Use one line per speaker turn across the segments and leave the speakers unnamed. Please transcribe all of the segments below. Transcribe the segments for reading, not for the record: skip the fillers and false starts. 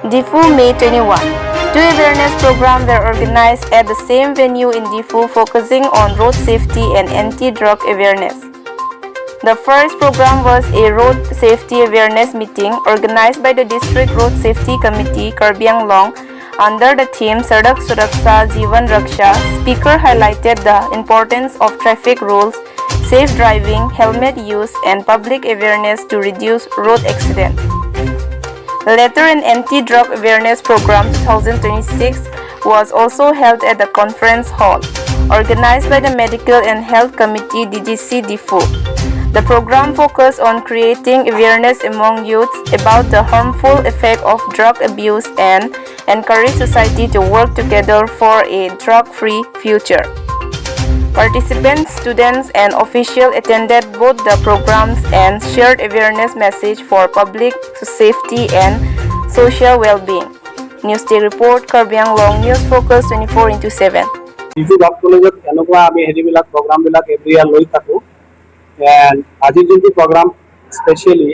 Diphu, May 21. Two awareness programs were organized at the same venue in Diphu, focusing on road safety and anti-drug awareness. The first program was a road safety awareness meeting organized by the District Road Safety Committee, Karbi Anglong, under the theme Sadak Suraksha Jeevan Raksha. Speaker highlighted the importance of traffic rules, safe driving, helmet use, and public awareness to reduce road accidents. Later, an anti-drug awareness program 2026 was also held at the conference hall, organized by the Medical and Health Committee, DGC Diphu. The program focused on creating awareness among youths about the harmful effect of drug abuse and encourage society to work together for a drug-free future. Participants, students, and officials attended both the programs and shared awareness message for public safety and social well-being. News Day Report, Karbi Anglong, News Focus 24x7.
Diphu gov কলেজত এনেকুৱা আমি হেৰিবিলাক প্ৰগ্ৰামবিলাক every ইয়াৰ লৈ থাকোঁ। And আজিৰ যোনটো programme, specially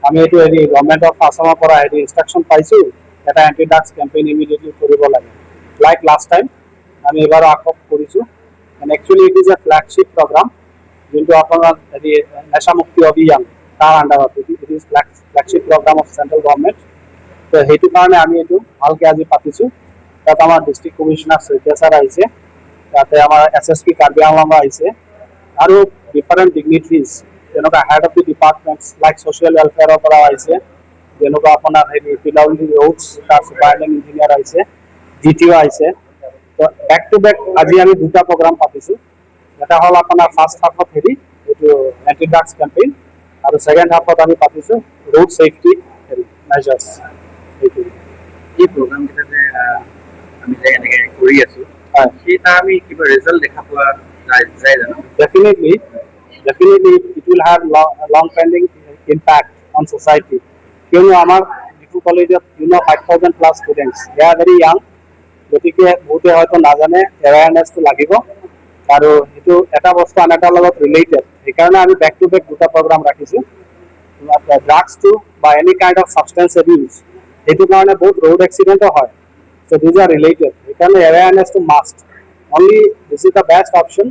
আমি এইটো হেৰি গভৰ্ণমেণ্ট অফ আছামৰ পৰা হেৰি ইনষ্ট্ৰাকশ্যন পাইছোঁ, এটা এণ্টি ড্ৰাগছ কেম্পেইন ইমিডিয়েটলি কৰিব লাগে। লাইক লাষ্ট টাইম আমি এইবাৰো আকৌ কৰিছোঁ। And actually it is a flagship program, যোনটো আপোনাৰ হেৰি নেশামুক্তি অভিযান, তাৰ আণ্ডাৰত it is flagship program of central government. তো সেইটো কাৰণে আমি এইটো ভালকে আজি পাতিছোঁ। তাত আমাৰ ডিষ্ট্ৰিক্ট কমিশ্যনাৰ শইকীয়া ছাৰ আহিছে, তাতে আমাৰ S S P Karbi Anglong আহিছে আৰু ডিফাৰেণ্ট ডিগনিটৰিজ, যেনেকুৱা head of the departments like social ৱেলফেয়াৰৰ পৰাও আহিছে, যেনেকুৱা আপোনাৰ হেৰি পি ডাব্লিউ ডি ৰোডছ, তাৰ ছুপাৰিণ্টেণ্ডেণ্ট ইঞ্জিনিয়াৰ আহিছে, ডি টি অ' আহিছে। তো বেক টু বেক আজি আমি দুটা প্ৰগ্ৰাম পাতিছোঁ। এটা হ'ল আপোনাৰ ফাৰ্ষ্ট হাফত হেৰি এইটো এণ্টি ড্ৰাগছ কেম্পেইন আৰু ছেকেণ্ড হাফত আমি পাতিছোঁ ৰোড ছেফটি হেৰি মেজাৰ্ছ, সেইটো।
এই প্ৰগ্ৰাম কেইটা যে আমি যে এনেকে কৰি আছো, সেই তাৰ আমি কিবা ৰিজাল্ট দেখা পোৱা যায় জানো?
Definitely it will have long pending impact on society, কিয়নো আমাৰ ডিফু কলেজত 5000 plus students, they are very young. গতিকে বহুতে হয়তো নাজানে, এৱেৰনেছটো লাগিব আৰু সেইটো এটা বস্তু আন এটাৰ লগত ৰিলেটেড। সেইকাৰণে আমি বেক টু বেক দুটা প্ৰগ্ৰাম ৰাখিছোঁ। ড্ৰাগছটো বা any kind of substance abuse, সেইটো কাৰণে বহুত ৰোড এক্সিডেণ্টো হয়। So these are related. সেইকাৰণে এৱেৰনেছটো must. Only this is the best option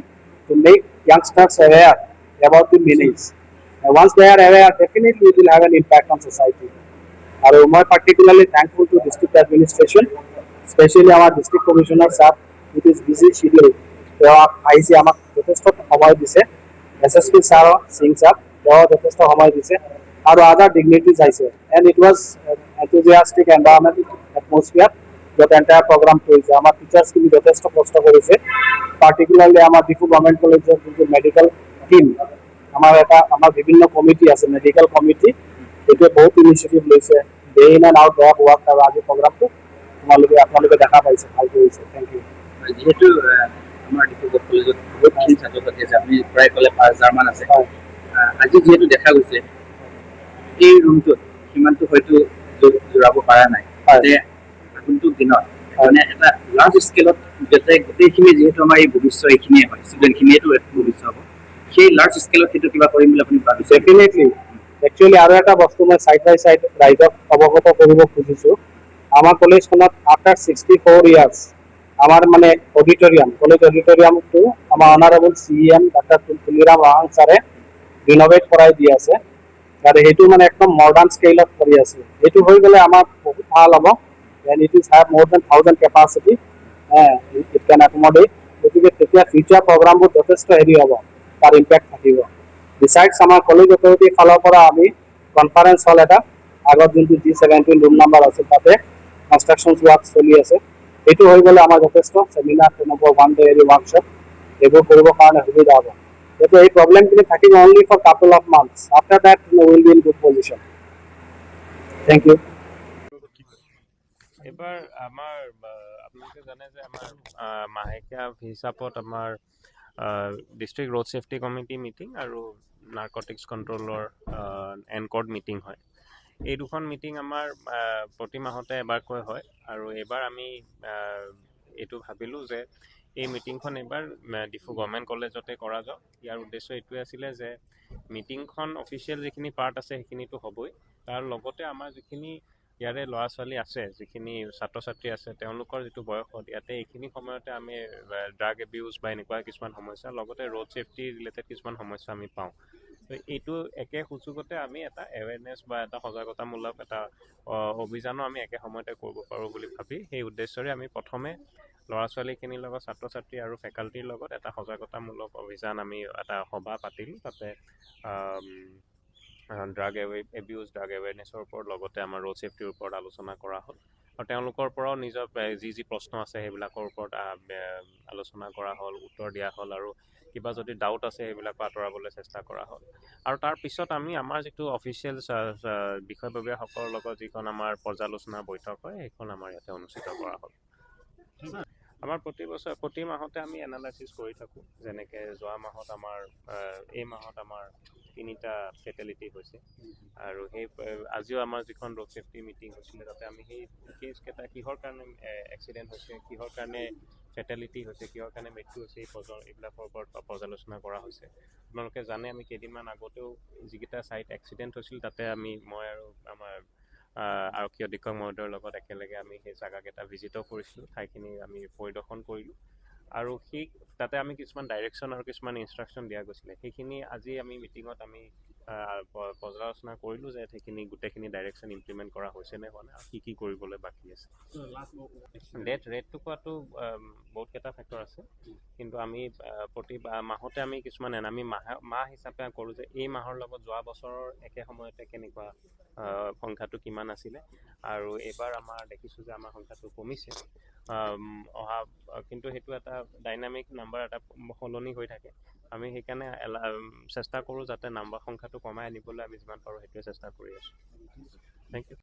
to make youngsters aware about the menace. And once they are aware, definitely it will have an impact on society. আৰু মই particularly thankful to district administration, specially আমাৰ district commissioner sir, with his busy schedule, তেওঁ আহিছে, আমাক যথেষ্ট সময় দিছে। S S P sir Singh sir, তেওঁ যথেষ্ট সময় দিছে আৰু আদাৰ ডিগনিটিজ আহিছে। And it was enthusiastic environment, atmosphere, য'ত এণ্টায়াৰ প্ৰগ্ৰামটো হৈছে। আমাৰ টিচাৰ্ছখিনি যথেষ্ট কষ্ট কৰিছে। পাৰ্টিকুলাৰলি আমাৰ ডিফু গভৰ্ণমেণ্ট কলেজৰ যোনটো মেডিকেল টিম, আমাৰ এটা আমাৰ বিভিন্ন কমিটি আছে, মেডিকেল কমিটি, সেইটোৱে বহুত ইনিচিয়েটিভ লৈছে। Day in and out they have work আৰু আজি প্ৰগ্ৰামটো আপোনালোকে দেখা পাইছে, ভালকৈ হৈছে। Thank you.
যিহেতু আমাৰ ডিফু গভ কলেজত বহুতখিনি ছাত্ৰ ছাত্ৰী আছে, আপুনি প্ৰায় ক'লে 5000 মান আছে। আজি যিহেতু দেখা গৈছে এই ৰুমটোত সিমানটো হয়তো জোৰাব পৰা নাই, যে আগন্তুক দিনত মানে এটা লাৰ্জ স্কেলত যাতে গোটেইখিনি, যিহেতু আমাৰ এই ভৱিষ্যত এইখিনিয়ে হয়, ষ্টুডেণ্টখিনিয়েতো ভৱিষ্যত হ'ব, সেই লাৰ্জ স্কেলত সেইটো কিবা কৰিম বুলি আপুনি ভাবিছে?
ডেফিনেটলি। একচুৱেলি আৰু এটা বস্তু মই চাইড বাই চাইড ৰাইজক অৱগত কৰিব খুজিছোঁ। আমাৰ কলেজখনত আফটাৰ 64 ইয়াৰ্ছ আমাৰ মানে অডিটৰিয়াম, কলেজ অডিটৰিয়ামটো আমাৰ honourable C M doctor Tuliram Ronghang ছাৰে ৰিন'ভেট কৰাই দি আছে আৰু সেইটো মানে একদম মডাৰ্ণ স্কেলত কৰি আছে। সেইটো হৈ গ'লে আমাৰ বহুত ভাল হ'ব and it is have more than 1000 capacity, it can accommodate. গতিকে তেতিয়া ফিউচাৰ প্ৰগ্ৰামবোৰ যথেষ্ট হেৰি হ'ব, তাৰ ইম্পেক্ট থাকিব। বিচাইডছ আমাৰ কলেজ অথৰিটিৰ ফালৰ পৰা আমি কনফাৰেন্স হল এটা, আগত যোনটো জি 17 ৰুম নাম্বাৰ আছিল, তাতে কনষ্ট্ৰাকশ্যন ৱৰ্ক চলি আছে। সেইটো হৈ গ'লে আমাৰ যথেষ্ট চেমিনাৰ, তেনেকুৱা ওৱান ডে হেৰি ৱৰ্কশ্বপ, এইবোৰ কৰিবৰ কাৰণে সুবিধা হ'ব। গতিকে এই প্ৰব্লেমখিনি থাকিব only for couple of months. After that will be in good position. Thank you.
এইবাৰ আমাৰ আপোনালোকে জানে যে আমাৰ মাহেকীয়া হিচাপত আমাৰ district road safety committee meeting আৰু নাৰ্কটিক্স কণ্ট্ৰলৰ এনকৰ্ড মিটিং হয়। এই দুখন মিটিং আমাৰ প্ৰতি মাহতে এবাৰকৈ হয় আৰু এইবাৰ আমি এইটো ভাবিলোঁ যে এই মিটিংখন এইবাৰ ডিফু গভৰ্ণমেণ্ট কলেজতে কৰা যাওক। ইয়াৰ উদ্দেশ্য এইটোৱে আছিলে যে মিটিংখন অফিচিয়েল যিখিনি পাৰ্ট আছে, সেইখিনিতো হ'বই, তাৰ লগতে আমাৰ যিখিনি ইয়াৰে ল'ৰা ছোৱালী আছে, যিখিনি ছাত্ৰ ছাত্ৰী আছে, তেওঁলোকৰ যিটো বয়সত ইয়াতে এইখিনি সময়তে আমি ড্ৰাগ এবিউজ বা এনেকুৱা কিছুমান সমস্যা, লগতে ৰোড ছেফটি ৰিলেটেড কিছুমান সমস্যা আমি পাওঁ। ত' এইটো একে সুযোগতে আমি এটা এৱেৰনেছ বা এটা সজাগতামূলক এটা অভিযানো আমি একে সময়তে কৰিব পাৰোঁ বুলি ভাবি সেই উদ্দেশ্যৰে আমি প্ৰথমে ল'ৰা ছোৱালীখিনিৰ লগত, ছাত্ৰ ছাত্ৰী আৰু ফেকাল্টিৰ লগত এটা সজাগতামূলক অভিযান আমি এটা সভা পাতিলোঁ। তাতে ড্ৰাগ এবিউজ, ড্ৰাগ এৱেৰনেছৰ ওপৰত, লগতে আমাৰ ৰোড ছেফটিৰ ওপৰত আলোচনা কৰা হ'ল আৰু তেওঁলোকৰ পৰাও নিজৰ যি যি প্ৰশ্ন আছে সেইবিলাকৰ ওপৰত আলোচনা কৰা হ'ল, উত্তৰ দিয়া হ'ল আৰু কিবা যদি ডাউট আছে সেইবিলাকো আঁতৰাবলৈ চেষ্টা কৰা হ'ল। আৰু তাৰপিছত আমি আমাৰ যিটো অফিচিয়েল বিষয়ববীয়াসকলৰ লগত যিখন আমাৰ পৰ্যালোচনা বৈঠক হয়, সেইখন আমাৰ ইয়াতে অনুষ্ঠিত কৰা হ'ল। আমাৰ প্ৰতি বছৰ প্ৰতি মাহতে আমি এনালাইচিছ কৰি থাকোঁ। যেনেকৈ যোৱা মাহত আমাৰ, এই মাহত আমাৰ তিনিটা ফেটেলিটি হৈছে আৰু সেই আজিও আমাৰ যিখন ৰোড ছেফটি মিটিং হৈছিলে, তাতে আমি সেই কেছকেইটা কিহৰ কাৰণে এক্সিডেণ্ট হৈছে, কিহৰ কাৰণে ফেটেলিটি হৈছে, কিহৰ কাৰণে মৃত্যু হৈছে, এইবিলাকৰ ওপৰত পৰ্যালোচনা কৰা হৈছে। আপোনালোকে জানে, আমি কেইদিনমান আগতেও যিকেইটা ছাইট এক্সিডেণ্ট হৈছিল, তাতে আমি, মই আৰু আমাৰ আৰক্ষী অধীক্ষক মহোদয়ৰ লগত একেলগে আমি সেই জেগাকেইটা ভিজিটো কৰিছিলোঁ, ঠাইখিনি আমি পৰিদৰ্শন কৰিলোঁ আৰু সেই তাতে আমি কিছুমান ডাইৰেকশ্যন আৰু কিছুমান ইনষ্ট্ৰাকশ্যন দিয়া গৈছিলে। সেইখিনি আজি আমি মিটিঙত আমি পৰ্যালোচনা কৰিলোঁ যে সেইখিনি গোটেইখিনি ডাইৰেকশ্যন ইমপ্লিমেণ্ট কৰা হৈছে নে হোৱা নাই আৰু কি কি কৰিবলৈ বাকী আছে। ডেথ ৰেটটো কোৱাটো বহুতকেইটা ফেক্টৰ আছে, কিন্তু আমি প্ৰতি মাহতে আমি কিছুমান আমি মাহ হিচাপে কৰোঁ যে এই মাহৰ লগত যোৱা বছৰৰ একে সময়তে কেনেকুৱা সংখ্যাটো কিমান আছিলে আৰু এইবাৰ আমাৰ দেখিছোঁ যে আমাৰ সংখ্যাটো কমিছে অহা, কিন্তু সেইটো এটা ডাইনামিক নাম্বাৰ, এটা সলনি হৈ থাকে। আমি সেইকাৰণে চেষ্টা কৰোঁ যাতে নাম্বাৰ সংখ্যাটো কমাই আনিবলৈ আমি যিমান পাৰোঁ সেইটোৱে চেষ্টা কৰি আছোঁ। Thank U.